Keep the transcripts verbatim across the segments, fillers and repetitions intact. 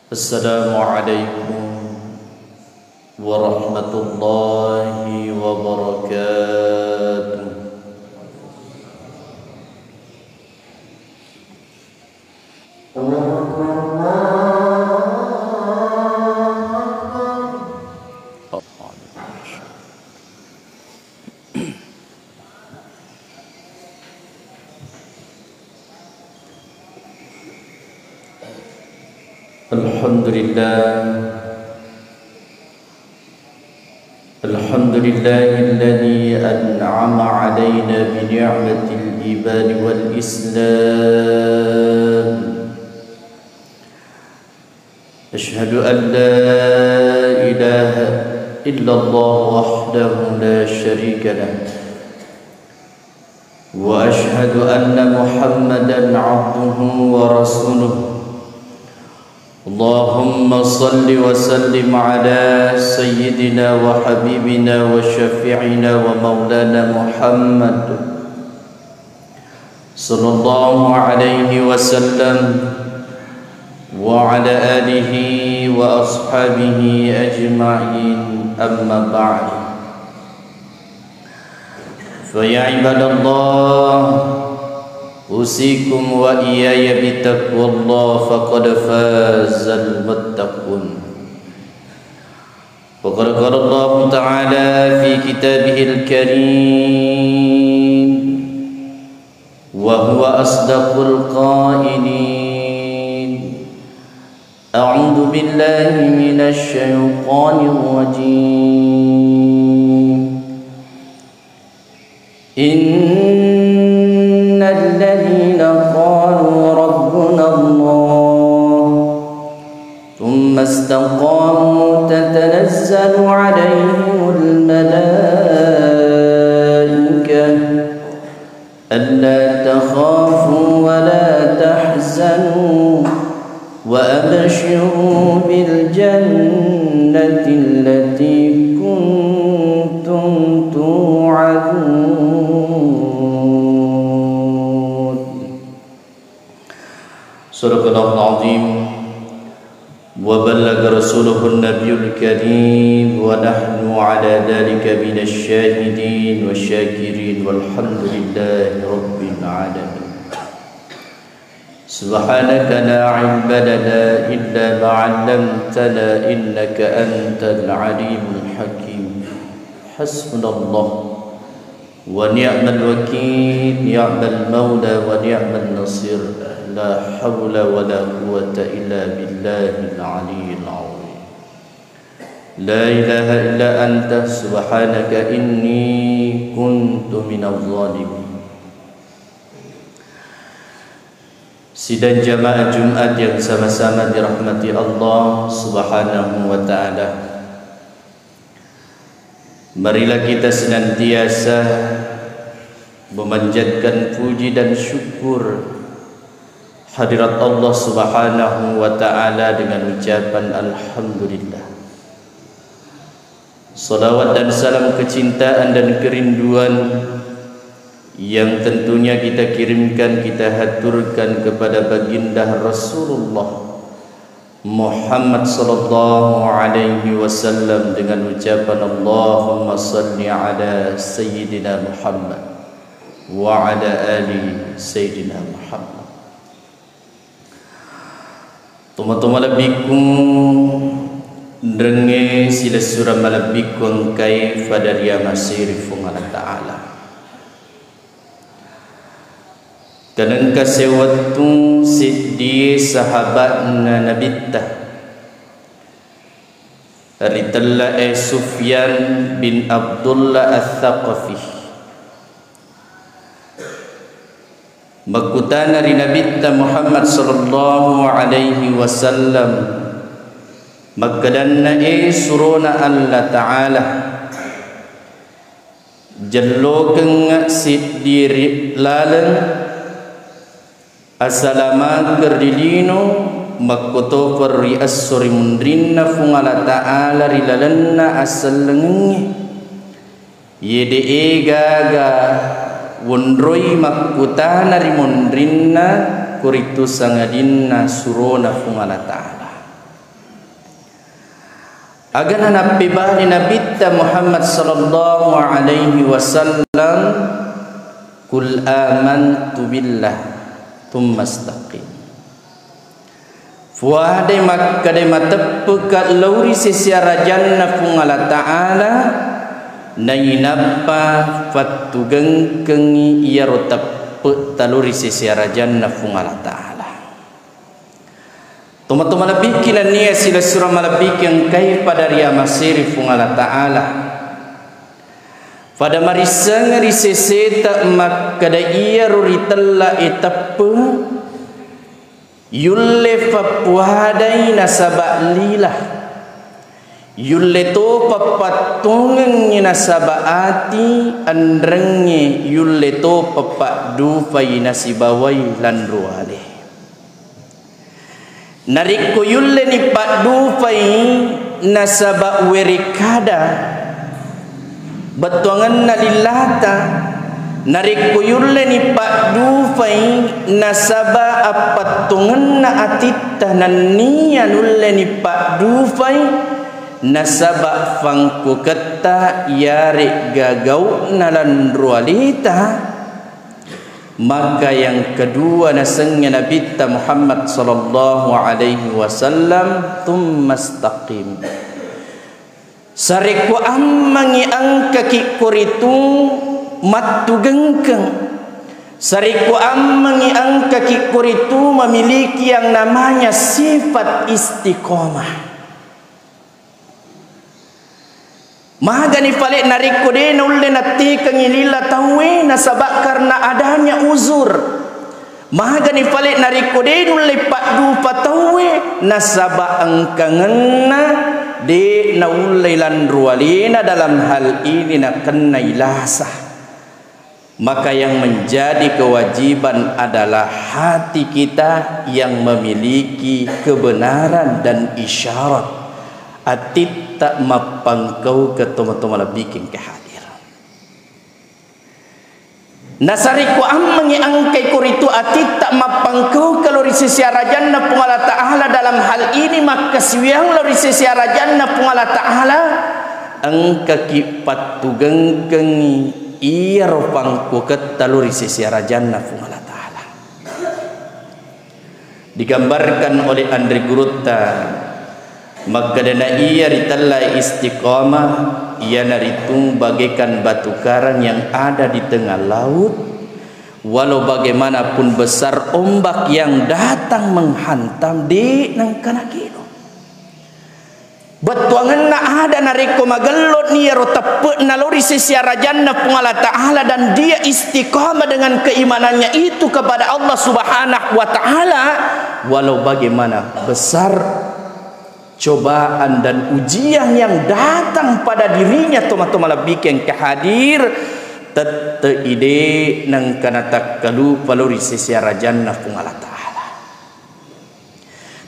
Assalamualaikum warahmatullahi wabarakatuh. الحمد لله. الحمد لله الذي أنعم علينا بنعمة الإيمان والإسلام. أشهد أن لا إله إلا الله وحده لا شريك له، وأشهد أن محمدا عبده ورسوله. اللهم صل وسلم على سيدنا وحبيبنا وشفيعنا ومولانا محمد صلى الله عليه وسلم وعلى آله وأصحابه أجمعين، أما بعد. فيا عباد الله، أوصيكم وإياي بتقوى الله، فقد فاز المتقون. وقد قال الله تعالى في كتابه الكريم، وهو أصدق القائلين: أعوذ بالله من الشيطان الرجيم. إن الذين قالوا ربنا الله ثم استقاموا تتنزل عليهم الملائكة ألا تخافوا ولا تحزنوا وأبشروا بالجنة التي كنتم توعدون. صدق الله العظيم. وبلغ رسوله النبي الكريم، ونحن على ذلك من الشاهدين والشاكرين، والحمد لله رب العالمين. سبحانك لا علم لنا إلا ما علمتنا إنك أنت العليم الحكيم. حسبنا الله ونعم الوكيل، نعم المولى ونعم النصير، لا حول ولا قوة إلا بالله العلي العظيم. لا إله إلا أنت سبحانك إني كنت من الظالمين. Sidang jamaah Jumat yang sama-sama dirahmati Allah Subhanahu wa Ta'ala. Marilah kita senantiasa memanjatkan puji dan syukur hadirat Allah Subhanahu wa Ta'ala dengan ucapan alhamdulillah. Salawat dan salam kecintaan dan kerinduan yang tentunya kita kirimkan, kita haturkan kepada baginda Rasulullah Muhammad sallallahu alaihi wasallam dengan ucapan, Allahumma salli ala Sayyidina Muhammad wa ala ali Sayyidina Muhammad. Tomatoa malebbikku, nrengnge silessureng malebbikku engkae fada riamasei ri Fuang Allah Ta'ala. Tenengka sewettu seddie sahaba'na Nabitta, ritella'e Sufyan bin Abdullah Ats-Tsaqafi. Makkutana ri Nabitta Muhammad sallallahu alaihi wasallam, makkedanna, e surona Allah Ta'ala, jellokengnga siddi ri laleng asalamakeng ri lino, makkotopeng ri esso ri munrinna Fuang Allah Ta'ala ri lalenna asellengengnge. Iye de'e gaga wonroi makkutana ri munrinna, koritu sangadinna surona Fuang Allah Ta'ala. Agana nappebali Nabitta Muhammad sallallahu alaihi wasallam, "Qul amantu billah, tsumma istaqim." Fuadai makkeda mateppe'ka lao ri sese arajanna Puang Allah Ta'ala, nainappa fattugengkengngi iyaro teppe'ta lao ri sese arajanna Puang Allah Ta'ala. Tomatoa malebbikki nennia silessureng malebbikki engkae pada riamaseri Puang Allah Ta'ala. Pada marisseng ri seseta makkeda iyaro ritella e teppe, yulle fappuadai nasaba lila. Yulle topa pattongengngi nasaba ati, enrengnge yulle topa paddufai nasibawai lanruale. Narekko yulleni paddufai nasaba werekkada bettuangenna lillata, narekko yulleni paddufai nasaba appattongenna atitta nennia nulleni paddufai nasaba fangkuketta iyare'ga gau'na lanrualita, maka yang kedua nasengnge Nabitta Muhammad sallallahu alaihi wasallam, "Tsumma istaqim." Sarekko ammengngi engkaki koritu mattugengkeng, sarekko ammengngi engkaki koritu memiliki yang namanya sifat istiqomah. Magani fale narekko de naulle nattekengngi lila tauwe nasaba karena adanya uzur. Magani fale narekko de nulle paddupa tauwe nasaba engkangenna de naulle lanrualena dalam hal ini nakennai lasa. Maka yang menjadi kewajiban adalah hati kita yang memiliki kebenaran dan isyarat atitta mappangkau ke tomatoa malebbiking ke hadir. Nasarekko ammengngi engkai koritu atitta mappangkau ke lo ri sisi arajanna Puang Allah Ta'ala dalam hal ini makkasiwiang lo ri sisi arajanna Puang Allah Ta'ala, engkaki pattugengkengngi iyaro pangkuketta lo ri sisi arajanna Puang Allah Ta'ala. Digambarkan oleh Anre Gurutta, makkedana iya ritella istiqamah, iyanaritu bagaikan batu karang yang ada di tengah laut, walau bagaimanapun besar ombak yang datang menghantam, de nengka nakedo. Bettuangenna ada narekko magelloni iyaro teppe'na lao ri sisi arajanna Puang Allah Ta'ala dan dia istiqamah dengan keimanannya itu kepada Allah Subhanahu wa Ta'ala, walau bagaimana besar cobaan dan ujian yang datang pada dirinya, tomatoa malebbiking ke hadir, tette ide nengka natakkalupa lao ri sisi arajanna Puang Allah Ta'ala.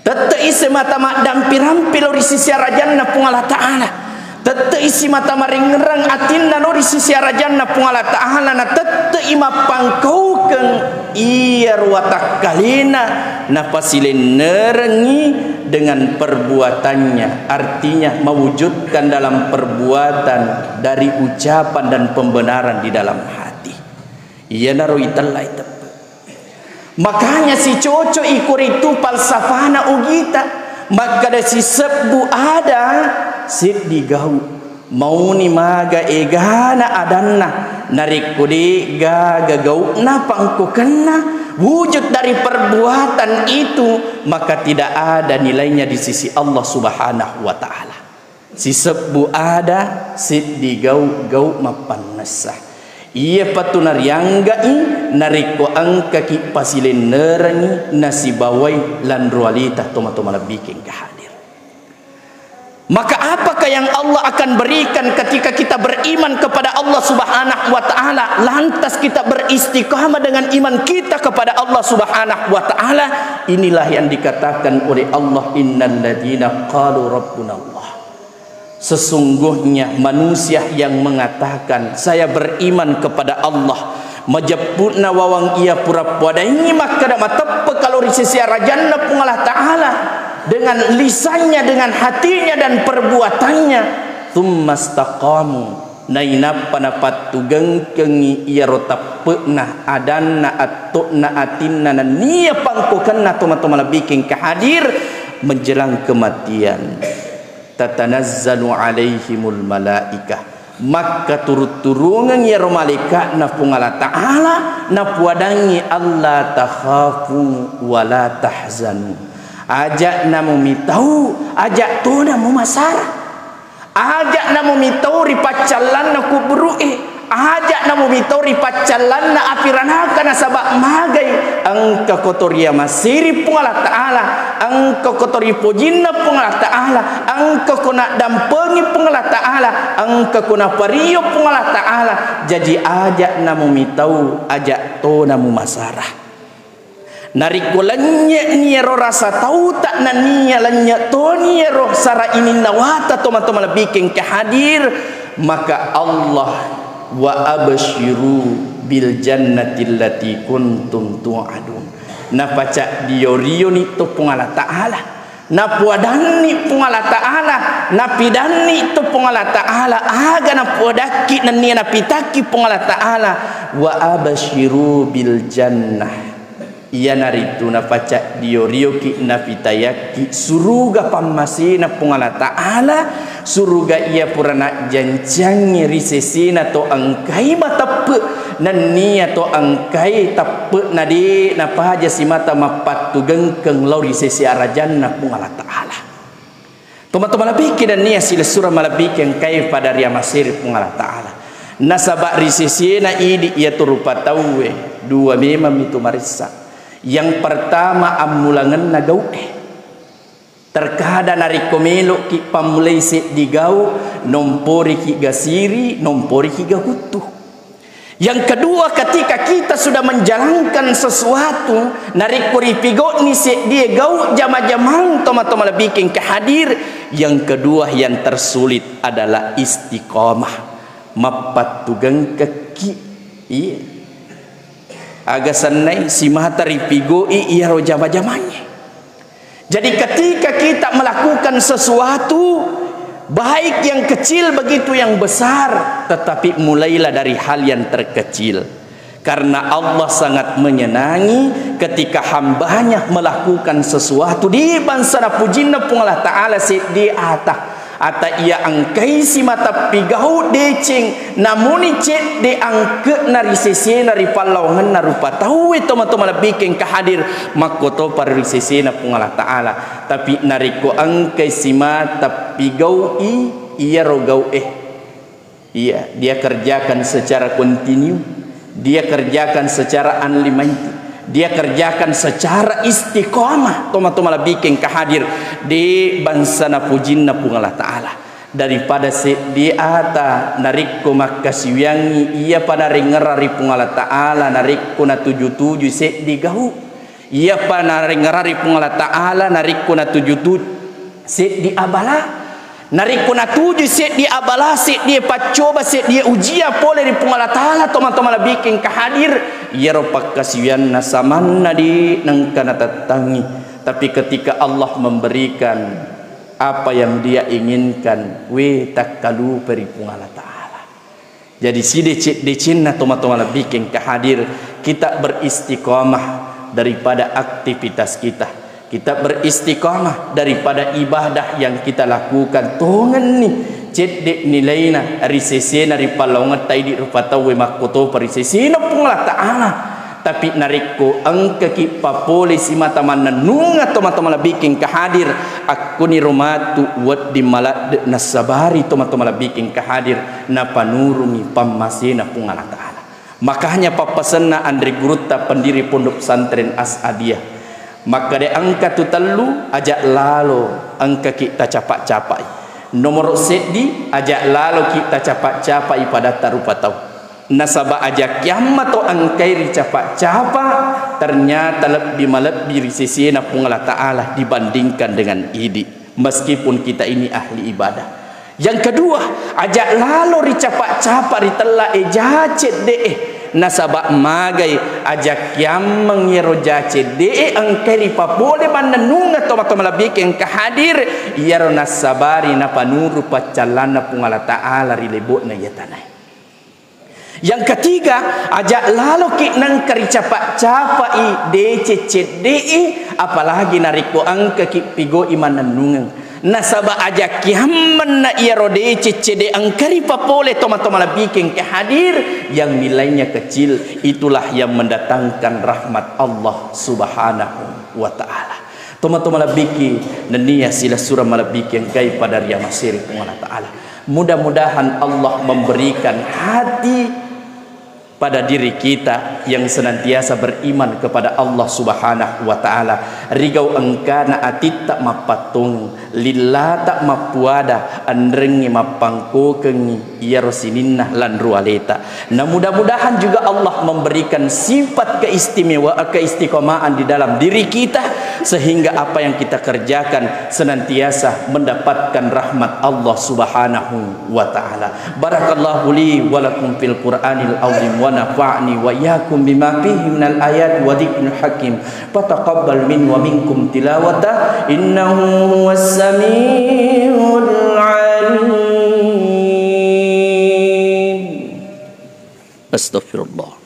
Tette isi mata maddampi-rampi lao ri sisi arajanna Puang Allah Ta'ala. Tette isi mata maringerang atinna lao ri sisi arajanna Puang Allah Ta'ala, na tette i mappangkaukeng iyaro watakkalena napasilennerengngi dengan perbuatannya, artinya mewujudkan dalam perbuatan dari ucapan dan pembenaran di dalam hati. Iyanaro itellai teppe. Makanya sicoco i koritu falsafana ogita, makkeda sisebbu ada seddi gau. Mauni maga egana adanna, narekko de gaga gau'na pangkokenna, wujud dari perbuatan itu, maka tidak ada nilainya di sisi Allah Subhanahu wa Ta'ala. Sisebbu ada, seddi gau, gau mappannessa. Iyapatu nariangga'i narekko engkaki pasilennerengngi nasibawai lanrualita, tomatoa malebbiking ke hadir. Maka apakah yang Allah akan berikan ketika kita beriman kepada Allah Subhanahu wa Ta'ala, lantas kita beristiqamah dengan iman kita kepada Allah Subhanahu wa Ta'ala? Inilah yang dikatakan oleh Allah, "Innalladzina qalu rabbunallah." Sesungguhnya manusia yang mengatakan, "Saya beriman kepada Allah," majeppu'na wawang iya pura poadaingngi makkeda mateppe' kalo ri sisi arajanna Puang Allah Ta'ala. dengan lisannya, dengan hatinya dan perbuatannya, tsumma istaqamu, nainappa napattugengkengngi iyaro teppe'na adanna, atto'na, atinna, nenniya pangkokenna, tomatoa malebbiking kahadir, menjelang kematian. Tatanazzalu alaihimul malaikah. Makkaturung-turungeng iyaro malaika'na Puang Allah Ta'ala, napuadangngi, "Alla takhafu wa la tahzanu." Aja' namumitau, aja' tona mumasara. Aja' namumitau ri paccallanna kuburu'e. Aja' namumitau ri paccallanna api ranaka, nasaba' magai engka ko to riamasiri Puang Allah Ta'ala, engka ko to ripojinna Puang Allah Ta'ala, engka ko naddampengi Puang Allah Ta'ala, engka ko napario Puang Allah Ta'ala. Jaji aja' namumitau, aja' tona mumasara. Narekko lennye'ni ero rasa tauta nenniya lennye' toni ero sara' ininna wata, tomatoa malebbiking kahadir, maka Allah, "Wa absyiru bil jannati allati kuntum tu'adun." Napacaddio-rioni to Puang Allah Ta'ala. Napuadanni Puang Allah Ta'ala, napidanni to Puang Allah Ta'ala, aga napuadakki nenniya napitakki Puang Allah Ta'ala, "Wa absyiru bil jannah." Iyanaritu napacaddio-rioki, napitayakki suruga pammasena Puang Allah Ta'ala, suruga iya pura najjanciangngi ri sesena to engkai mateppe', nenniya to engkai teppe'na de' napaja simata mappattugengkeng lao ri sese arajanna Puang Allah Ta'ala. Tomatoa malebbiking nenniya silessureng malebbiking engkae pada riamasiri Puang Allah Ta'ala. Nasaba' ri sesena idi' iyatu rupa tauwe, dua memang mitu maressa. Yang pertama, ammulangenna gau'e. Terkadang narekko melo'ki pammulai seddi gau', nomporiki gasiri, nomporiki gakuttu. Yang kedua, ketika kita sudah menjalankan sesuatu, narekko ripigo'ni seddie gau' jama-jamang, tomatoa malebbiking kahadir, yang kedua yang tersulit adalah istiqamah, mappattugengkekki. Iya. Aga sennai simata ripigo'i iyaro jama-jamangnge. Jadi, ketika kita melakukan sesuatu, baik yang kecil begitu yang besar, tetapi mulailah dari hal yang terkecil. Karena Allah sangat menyenangi ketika hambanya melakukan sesuatu di bangsa napujinna Puang Allah Ta'ala seddi ata. Ata iya engkai simata pigau' deceng, namuni cedde' angke'na ri sesena ri pallawangenna rupa tauwe, tomatoa malebbiking kahadir, makkotopa ri sesena Puang Allah Ta'ala. Tapi narekko engkai simata pigau'i iyaro gau'e, iya, dia kerjakan secara kontinu, dia kerjakan secara unlimited, dia kerjakan secara istiqamah, tomatoa malebbiking kahadir, de' bangsa napujinna Puang Allah Ta'ala. Daripada seddi ata narekko makkasiwiangngi, iyapa narengngerang ri Puang Allah Ta'ala narekko natuju-tuju seddi gau'. Iyapa narengngerang ri Puang Allah Ta'ala narekko natuju-tuju seddi abala. Narekko natuju seddi abala, seddi paccoba, seddi ujian pole ri Puang Allah Ta'ala, tomatoa malebbiking kahadir, iyaro pakkasiwianna samanna de' nengka natettangngi. Tapi ketika Allah memberikan apa yang dia inginkan, we, takkalupa ri Puang Allah Ta'ala. Jadi, sideceng-decenna tomatoa malebbiking kahadir, kita beristiqamah daripada aktivitas kita. Kita beristiqamah daripada ibadah yang kita lakukan. Tongenni cedde' nilaina ri sesena ri pallaungetta idi' rupa tauwe, makkotopa ri sesena Puang Allah Ta'ala. Tapi narekko engkaki papole simata mannennungeng tomatoa malebbiking kahadir, akkoniro matu wedding maladde' nassabari tomatoa malebbiking kahadir, napanurungi pammasena Puang Allah Ta'ala. Makanya pappasenna anre gurutta pendiri Pondok Pesantren As'adiyah, makkeda engka tu tellu, aja' lalo engkaki tacapa'-capa'i. Nomoro seddi, aja' laloki tacapa'-capa'i padatta rupa tau. Nasaba' aja' kiamma to engkai ricapa'-capa', ternyata lebbi malebbi ri sesena Puang Allah Ta'ala dibandingkan dengan idi', meskipun kita ini ahli ibadah. Yang kedua, aja' lalo ricapa'-capa' ritella eja cedde'e. Nasaba magai aja kiammeng iyaro ja cedde'e engkai ripapole mannennungeng tomatoa malebbiki engka hadir, iyaro nassabari napanuru paccallanna Puang Allah Ta'ala ri lebo'na iya tanae. Yang ketiga, aja laloki nengka ricapa-capai deceng cedde'e, apalagi narekko engkaki pigau'i mannennungeng. Nasaba aja kiammenna iyaro deceng cedde engka ripapole tomatoa malebbiki engka hadir, yang nilainya kecil, itulah yang mendatangkan rahmat Allah Subhanahu wa Ta'ala. Tomatoa malebbiki nennia silessureng malebbiki engkai pada riamaseri Puang Allah Ta'ala. Mudah-mudahan Allah memberikan hati pada diri kita yang senantiasa beriman kepada Allah Subhanahu wa Ta'ala. Rigau engkana atitta mappattongeng, lillata mappuada, enrengngi mappangkokengngi iyaro sininna lanru aleta. Na mudah-mudahan juga Allah memberikan sifat keistimewaan, keistiqomahan di dalam diri kita, sehingga apa yang kita kerjakan senantiasa mendapatkan rahmat Allah Subhanahu wa Ta'ala. Barakallahu li wa lakum fil Qur'anil azim wa nafa'ni wa iyyakum bima fihi minal ayati wa dzikril hakim. Fataqabbal minni wa minkum tilawata innahu huwas samiul alim. Astaghfirullah.